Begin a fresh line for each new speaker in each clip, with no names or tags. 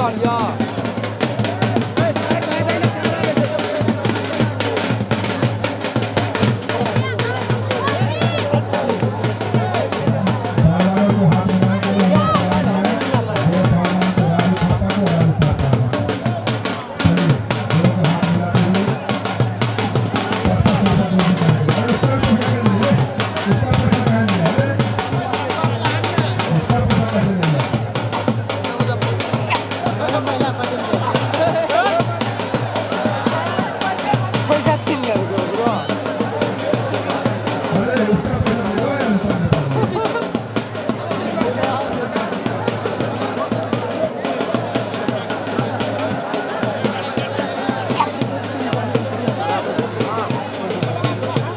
कहलियौ।
थानेदारों को हाथ मिलाने के लिए हमने तैयार किया है। दो थानेदारों को राजू थापा को और राजू थापा को। चलिए, दोनों को हाथ मिलाते हुए सबका स्वागत नहीं करेंगे। अरे उसका पैसा कैसे ले? उसका पैसा कहाँ लिया? अरे उसका पैसा कैसे लिया?
पैसा छीन लेलकै ओकरो।
अरे उसका पैसा लिया या उसका पैसा लिया?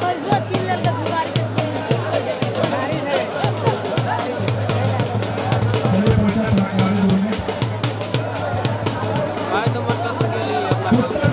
पैसो छीन लेलकै भुगार के।
चलिए, पैसा 2 मिनट।
भाइ तऽ मटका से गेली हमरा।
कुत्ता।